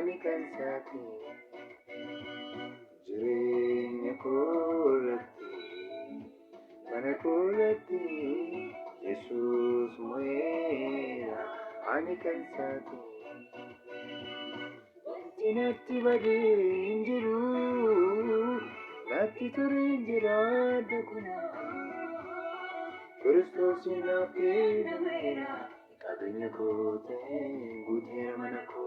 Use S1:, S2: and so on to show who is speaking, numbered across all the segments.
S1: Ani kan isaati. Jireenya koo irratti, mana koo irratti Yesuus mo'eera. Ani kan isaati. Wanti natti badee hin jiru, natti ture hin jiraadha kunoo. Kiristoos naaf kennameera, qabeenya koo ta'ee guuteera mana koo.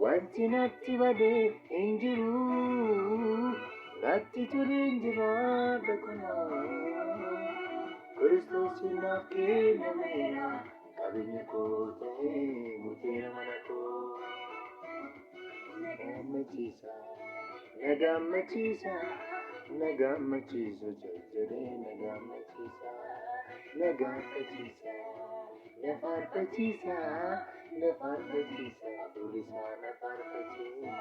S1: Wanti natti badee hin jiru, natti ture hin jiraadha kunoo. Kiristoos naaf kennameera, qabeenya koo ta'ee guuteera mana koo. Na gammachiisa, na gammachiisa, na gammachiisa jajjabee na gammachiisa, na gammachiisa, na faarfachiisa, na faarfachiisa, hafuurri isaa na faarfachiisa,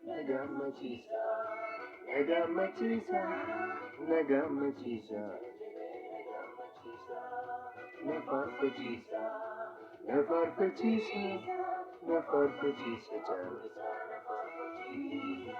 S1: na gammachiisa, na gammachiisa, na gammachiisa, jajjabee na gammachiisa, na faarfachiisa, na faarfachiisa, na faarfachiisa, jaallisaa na faarfachiisa.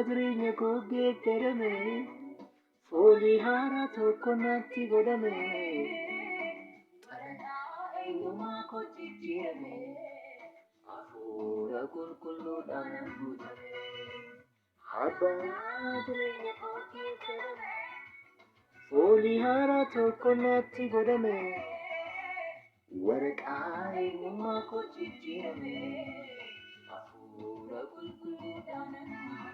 S1: Jireenya koo geeddarame, foolii haaraa tokko natti godhame. Xaranaa eenyummaa koo jijjiirame, hafuura qulqulluudhaan guutame. Abbaa jireenya koo geeddarame, foolii haaraa tokko natti godhame. Waraqaa eenyummaa koo jijjiirame, hafuura qulqulluudhaan guutame.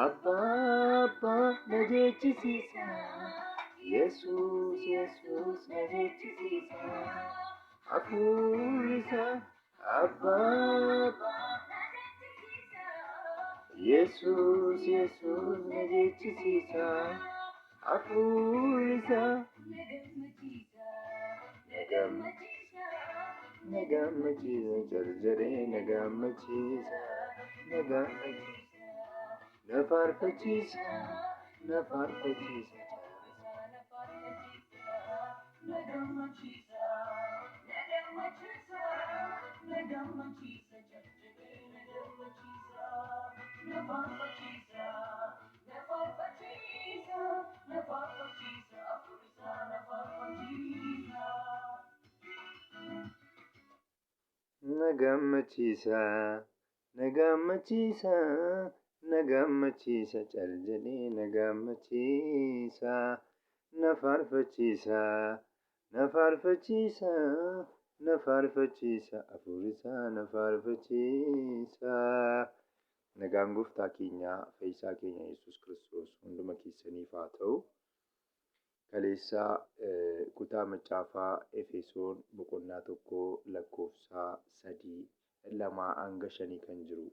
S1: Abbaa abbaa na jechisiisa, Yesuus Yesuus na jechisiisa, hafuurri isaa abbaa abbaa Yesuus Yesuus na jechisiisa, hafuurri isaa na gammachiisa, na gammachiisa, jarjaree na gammachiisa, na gammachiisa, na faarfachiisa, na faarfachiisa, na gammachiisa, na gammachiisa, na gammachiisa, cal jedhee na gammachiisa, na faarfachiisa, na faarfachiisa, na faarfachiisa, hafuurri isaa na faarfachiisa. Nagaan gooftaa keenya fayyisaa keenya Yesuus Kiristoos hunduma keessaniif haa ta'u. Kaleessa kutaa macaafaa Efesoon boqonnaa 1 lakkoofsa 3, 2 hanga 5 kan jiru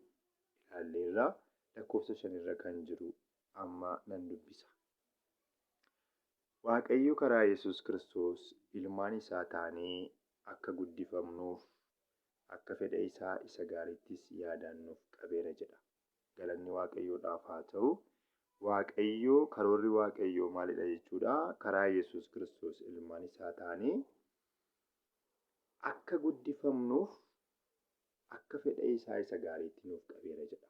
S1: ilaalleerra. Lakkoofsa 5 irra kan jiru amma nan dubbisa. Waaqayyo karaa Yesuus Kiristoos ilmaan isaa taanee akka guddifamnuuf akka fedha isaa isa gaariittis yaadaan nuuf qabeera jedha. Galanni Waaqayyoodhaaf haa ta'u. Waaqayyo karoorri Waaqayyoo maalidha jechuudha? Karaa Yesuus Kiristoos ilmaan isaa taanee akka guddifamnuuf akka fedha isaa isa gaariitti nuuf qabeera jedha.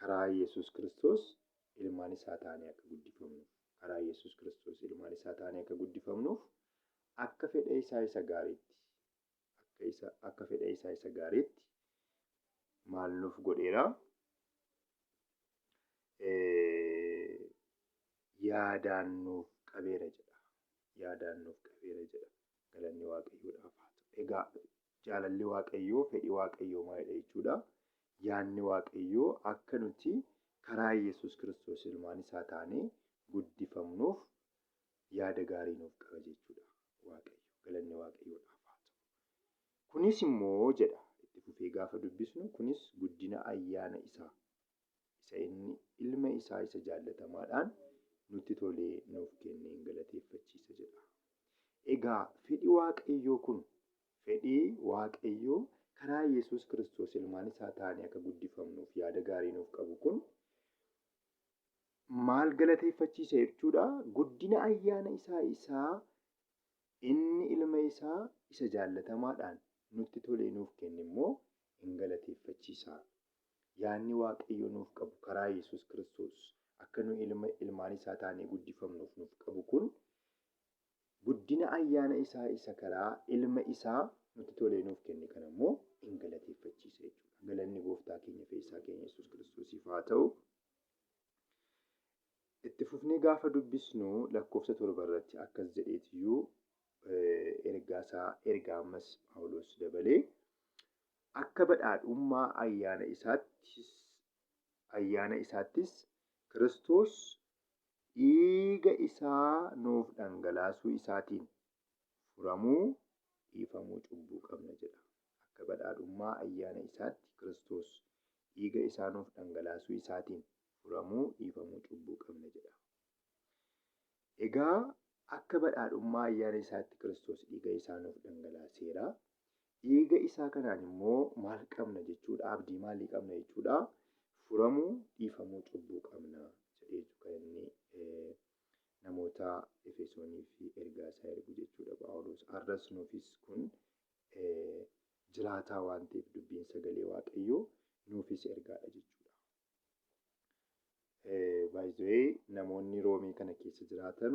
S1: Karaa Yesuus Kiristoos ilmaan isaa taanee akka guddifamnuuf karaa Yesuus Kiristoos ilmaan isaa taanee akka guddifamnuuf akka fedha isaa isa gaariitti akka isa akka fedha isaa isa gaariitti maal nuuf godheera? Yaadaan nuuf qabeera jedha. Yaadaan nuuf qabeera jedha. Galanni Waaqayyoodhaaf haa ta'u. Egaa jaalalli Waaqayyoo, fedhi Waaqayyoo maalidha jechuudha? Yaadni Waaqayyoo akka nuti karaa Yesuus Kiristoos ilmaan isaa taanee guddifamnuuf yaada gaarii nuuf qaba jechuudha Waaqayyo. Galanni Waaqayyoodhaaf haa ta'u. Kunis immoo jedha itti fufee gaafa dubbisnu, kunis guddina ayyaana isaa isa inni ilma isaa isa jaallatamaadhaan nutti tolee nuuf kenneen galateeffachiisa jedha. Egaa fedhi Waaqayyoo kun, fedhii Waaqayyoo karaa Yesuus Kiristoos ilmaan isaa taanee akka guddifamnuuf yaada gaarii nuuf qabu kun maal galateeffachiisa jechuudha? Guddina ayyaana isaa isaa inni ilma isaa isa jaallatamaadhaan nutti tolee nuuf kenne immoo in galateeffachiisa. Yaadni Waaqayyo nuuf qabu karaa Yesuus Kiristoos akka nu ilma ilmaan isaa taanee guddifamnuuf nuuf qabu kun, guddina ayyaana isaa isa karaa ilma isaa nutti tolee nuuf kenne kana immoo in galateeffachiisa jechuudha. Galanni gooftaa keenya fayyisaa keenya Yesuus Kiristoosiif haa ta'u. Itti fufnee gaafa dubbisnu lakkoofsa 7 irratti akkas jedheetiyyuu ergaa isaa ergaa ammas Phaawulos dabalee, akka badhaadhummaa ayyaana isaattis Kiristoos dhiiga isaa nuuf dhangalaasuu isaatiin furamuu dhiifamuu cubbuu qabna jedha. Akka badhaadhummaa ayyaana isaatti Kiristoos dhiiga isaa nuuf dhangalaasuu isaatiin furamuu dhiifamuu cubbuu qabna jedha. Egaa akka badhaadhummaa ayyaana isaatti Kiristoos dhiiga isaa nuuf dhangalaaseera. Dhiiga isaa kanaan immoo maal qabna jechuudha? Abdii maalii qabna jechuudha? Furamuu dhiifamuu cubbuu qabna jedheetu kan inni namoota Efesoonii fi ergaa isaa ergu jechuudha Phaawulos. Arras nuufis kun jiraataa waan ta'eef, dubbiin sagalee Waaqayyoo nuufis ergaadha jechuudha. Baay'ee namoonni Roomii kana keessa jiraatan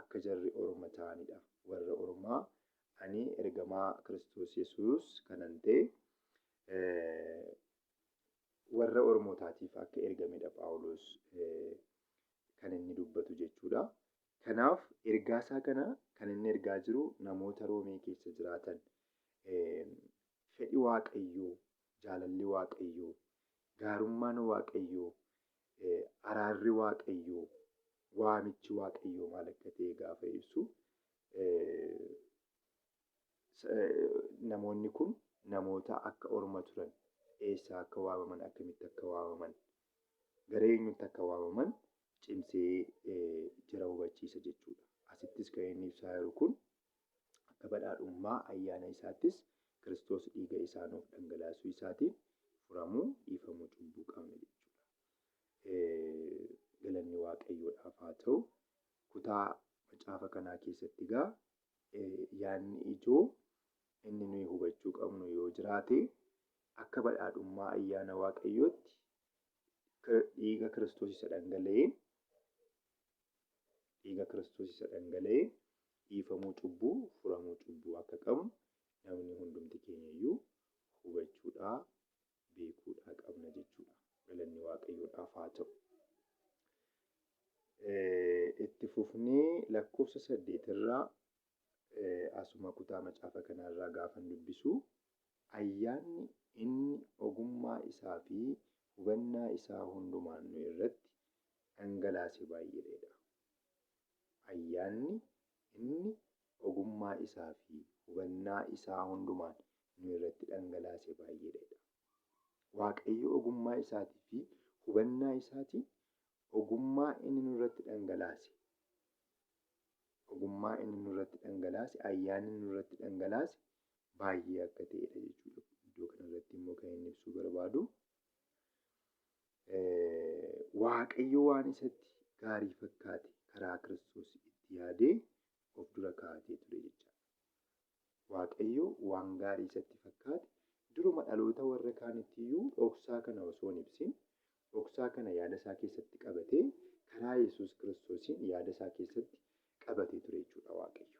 S1: akka jarri orma ta'anidha. Warra ormaa, ani ergamaa Kiristoos Yesuus kanan ta'e warra ormootaatiif akka ergamedha Phaawulos kan inni dubbatu jechuudha. Kanaaf ergaasaa kana kan inni ergaa jiru namoota Roomii keessa jiraatan, fedhi Waaqayyoo, jaalalli Waaqayyoo, gaarummaan Waaqayyoo, araarri Waaqayyoo, waamichi Waaqayyoo maal akka ta'e gaafa ibsu, namoonni kun namoota akka orma turan, eessaa akka waamaman, akkamitti akka waamaman, gara eenyutti akka waamaman cimsee jara hubachiisa jechuudha. Asittis kan inni ibsaa jiru kun akka badhaadhummaa ayyaana isaattis Kiristoos dhiiga isaa nuuf dhangalaasuu isaatiin furamuu dhiifamuu cubbuu qabna jechuudha. Galanni Waaqayyoodhaaf haa ta'u. Kutaa macaafa kanaa keessatti egaa yaadni ijoo inni nuyi hubachuu qabnu yoo jiraate, akka badhaadhummaa ayyaana Waaqayyootti dhiiga Kiristoos isa dhangala'een, dhiiga Kiristoos isa dhangala'een dhiifamuu cubbuu, furamuu cubbuu akka qabnu namni hundumti keenya iyyuu hubachuudhaa, beekuudhaa qabna jechuudha. Galanni Waaqayyoodhaaf haa ta'u. Itti fufnee lakkoofsa 8rraa asuma kutaa macaafa kanarraa gaafan dubbisu, ayyaanni inni ogummaa isaa fi hubannaa isaa hundumaan nu irratti dhangalaase baay'eedha. Ayyaanni inni ogummaa isaa fi hubannaa isaa hundumaan nu irratti dhangalaase baay'eedha. Waaqayyo ogummaa isaatii fi hubannaa isaatiin ogummaa inni nurratti dhangalaase, ogummaa inni nurratti dhangalaase, ayyaanni nurratti dhangalaase baay'ee akka ta'edha jechuudha. Iddoo kanarratti immoo kan inni ibsuu barbaadu, Waaqayyo waan isatti gaarii fakkaate karaa Kiristoos itti yaadee of dura kaa'atee ture jechaadha. Waaqayyo waan gaarii isatti fakkaate duruma dhaloota warra kaanitti iyyuu dhoksaa kana osoo hin ibsin, dhoksaa kana yaada isaa keessatti qabatee, karaa Yesuus Kiristoosiin yaada isaa keessatti qabatee ture jechuudha Waaqayyo.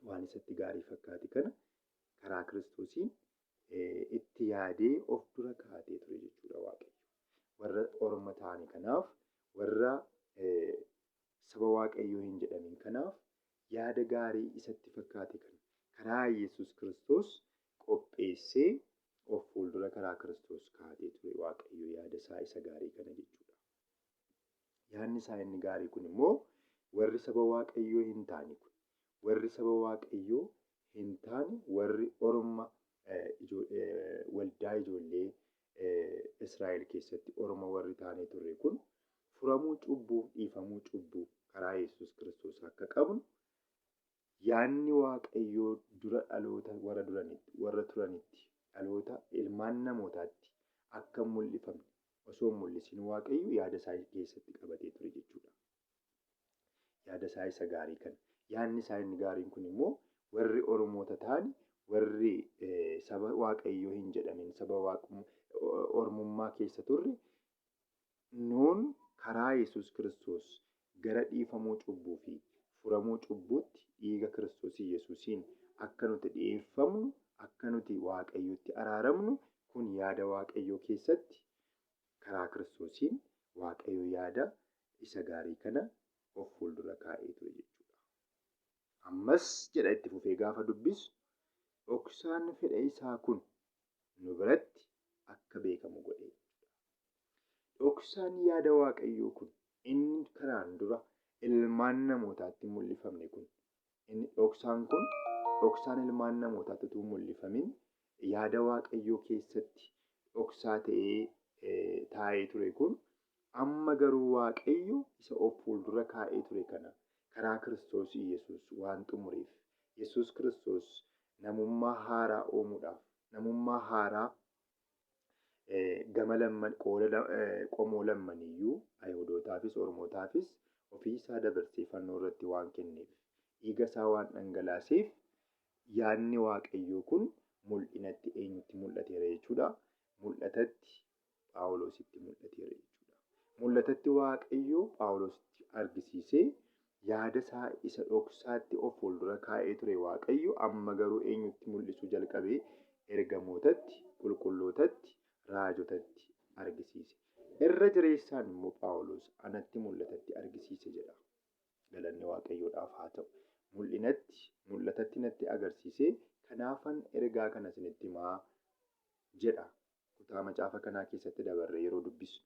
S1: Waan isatti gaarii fakkaate kana karaa Kiristoosiin itti yaadee of dura kaa'atee ture jechuudha Waaqayyo. Warra orma ta'ani kanaaf, warra saba Waaqayyoo hin jedhamin kanaaf, yaada gaarii isatti fakkaate kana karaa Yesuus Kiristoos qopheessee of fuuldura karaa Kiristoos kaa'atee ture Waaqayyo yaada isaa isa gaarii kana jechuudha. Yaadni isaa inni gaarii kun immoo warri saba Waaqayyoo hin taane kun, warri saba Waaqayyoo hin taane, warri orma Israa'el keessatti Orma warri taanee turre kun furamuu cubbuu, dhiifamuu cubbuu karaa Yesuus Kiristoos akka qabnu yaadni Waaqayyoo dura dhaloota warra duranitti, warra turanitti, dhaloota ilmaan namootaatti akka hin mul'ifamne osoo hin mul'isin Waaqayyo yaada isaa keessatti qabatee ture jechuudha. Yaada isaa isa gaarii kana. Yaadni isaa inni gaariin kun immoo warri Oromoota ta'an, warri saba Waaqayyoo hin jedhamin, saba Ormummaa keessa turre, nuun karaa Yesuus Kiristoos gara dhiifamuu cubbuu fi furamuu cubbuutti dhiiga Kiristoos Yesuusiin akka nuti dhi'eeffamnu, akka nuti Waaqayyotti araaramnu, kun yaada Waaqayyoo keessatti karaa Kiristoosiin Waaqayyo yaada isa gaarii kana of fuuldura kaa'ee ture jechuudha. Ammas jedha itti fufee gaafa dubbisu, dhoksaan fedha isaa kun nu biratti akka beekamu godhe jechuudha. Dhoksaan yaada Waaqayyoo kun inni kanaan dura ilmaan namootaatti mul'ifamne kun, inni dhoksaan kun dhoksaan ilmaan namootaatti utuu mul'ifamin yaada Waaqayyoo keessatti dhoksaa ta'ee taa'ee ture kun, amma garuu Waaqayyo isa of fuuldura kaa'ee ture kana karaa Kiristoos Yesuus waan xumureef, Yesuus Kiristoos namummaa haaraa uumuudhaaf, namummaa haaraa gama lamman qooda qomoo lammaniyyuu, Ayihudootaafis Ormootaafis, ofii isaa dabarsee fannoo irratti waan kenneef, dhiiga isaa waan dhangalaaseef, yaadni Waaqayyoo kun mul'inatti eenyutti mul'ateera jechuudha? Mul'atatti Phaawulositti mul'ateera jechuudha. Mul'atatti Waaqayyo Phaawulositti argisiisee yaada isaa isa dhoksaatti of fuuldura kaa'ee ture Waaqayyo amma garuu eenyutti mul'isuu jalqabe? Ergamootatti, qulqullootatti, raajotatti argisiise. Irra jireessaan immoo Phaawulos anatti mul'atatti argisiise jedha. Galanni Waaqayyoodhaaf haa ta'u. Mul'inatti, mul'atatti natti agarsiise, kanaafan ergaa kana isinitti himaa jedha. Kutaa macaafa kanaa keessatti dabarree yeroo dubbisnu.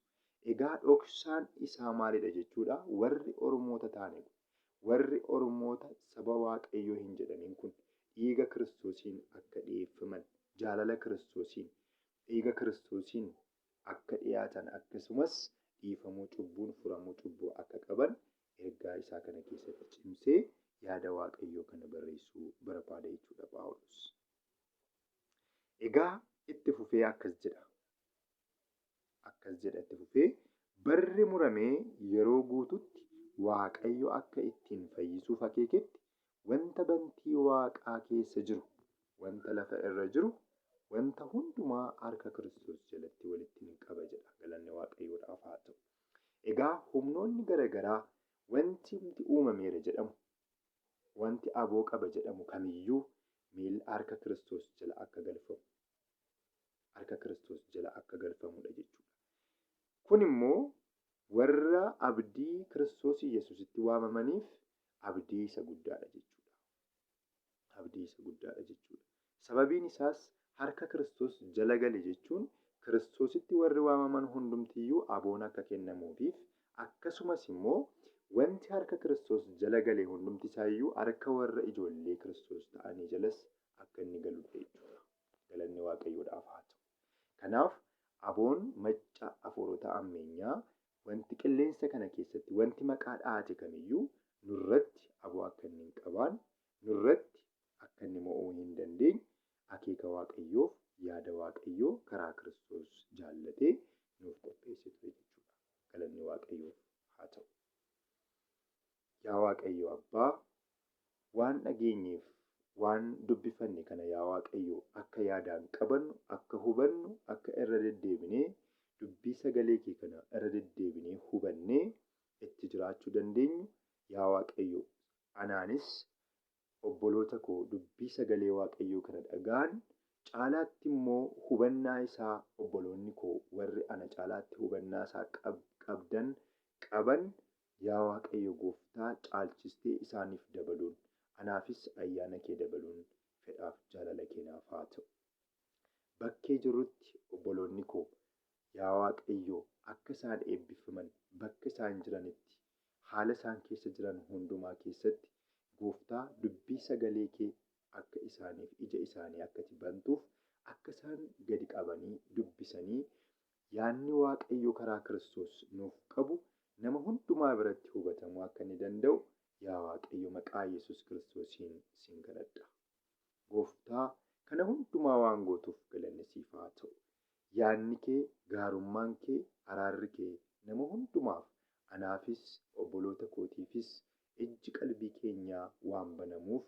S1: Egaa dhoksaan isaa maalidha jechuudha? Warri Ormoota taane kun, warri Ormoota saba Waaqayyoo hin jedhamin kun dhiiga Kiristoosiin akka dhi'eeffaman, jaalala Kiristoosiin, dhiiga Kiristoosiin akka dhi'aatan, akkasumas dhiifamuu cubbuun furamuu cubbuu akka qaban ergaa isaa kana keessatti cimsee yaada Waaqayyoo kana barreessuu barbaada jechuudha Phaawulos. Egaa itti fufee akkas jedha. Akkas jedha itti fufee, barri muramee yeroo guututti Waaqayyo akka ittiin fayyisuuf akeeketti wanta bantii waaqaa keessa jiru, wanta lafa irra jiru, wanta hundumaa harka Kiristoos jalatti walitti ni qaba jedha. Galanni Waaqayyoodhaaf haa ta'u. Egaa humnoonni garaagaraa, wanti uumameera jedhamu, wanti aboo qaba jedhamu kamiyyuu miila harka Kiristoos jala akka galfamu, harka Kiristoos jala akka galfamudha jechuudha. Kun immoo warra abdii Kiristoos Yesuusitti waamamaniif abdii isa guddaadha jechuudha. Abdii isa guddaadha jechuudha. Sababiin isaas harka Kiristoos jala gale jechuun Kiristoositti warri waamaman hundumtiyyuu aboon akka kennamuufiif, akkasumas immoo wanti harka Kiristoos jala gale hundumti isaayyuu harka warra ijoollee Kiristoos ta'anii jalas akka inni galudha jechuudha. Galanni Waaqayyoodhaaf haa ta'u. Kanaaf aboon macca afuurota ammeenyaa, wanti qilleensa kana keessatti wanti maqaa dha'ate kamiyyuu nurratti aboo akka inni hin qabaan, nurratti akka inni mo'uu hin dandeenye akeeka Waaqayyoof yaada Waaqayyoo karaa Kiristoos jaallatee nuuf qopheesse ture jechuudha. Galanni Waaqayyoof haa ta'u. Yaa Waaqayyo Abbaa, waan dhageenyeef waan dubbifanne kana yaa Waaqayyo akka yaadaan qabannu, akka hubannu, akka irra deddeebinee dubbii sagalee kee kana irra deddeebinee hubannee itti jiraachuu dandeenyu, yaa Waaqayyo anaanis obboloota koo dubbii sagalee Waaqayyoo kana dhaga'an caalaatti immoo hubannaa isaa, obboloonni koo warri ana caalaatti hubannaa isaa qabdan qaban, yaa Waaqayyo Gooftaa caalchistee isaaniif dabaluun, anaafis ayyaana kee dabaluun fedhaaf jaalala kee naaf haa ta'u. Bakkee jirrutti obboloonni koo yaa Waaqayyo akka isaan eebbifaman, bakka isaan jiranitti, haala isaan keessa jiran hundumaa keessatti Gooftaa dubbii sagalee kee akka isaaniif ija isaanii akka ati bantuuf, akka isaan gadi qabanii dubbisanii Yaadni Waaqayyo karaa Kiristoos nuuf qabu nama hundumaa biratti hubatamuu akka inni danda'u yaa Waaqayyo maqaa Yesuus Kiristoosiin sin kadhadha. Gooftaa kana hundumaa waan gootuuf galanni siif haa ta'u. Yaadni kee, gaarummaan kee, araarri kee nama hundumaaf anaafis obboloota kootiifis ijji qalbii keenyaa waan banamuuf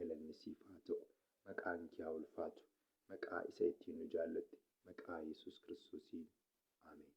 S1: galanni siif haa ta'u. Maqaan kee haa ulfaatu. Maqaa isa ittiin nu jaallatte maqaa Yesuus Kiristoosiin. Ameen.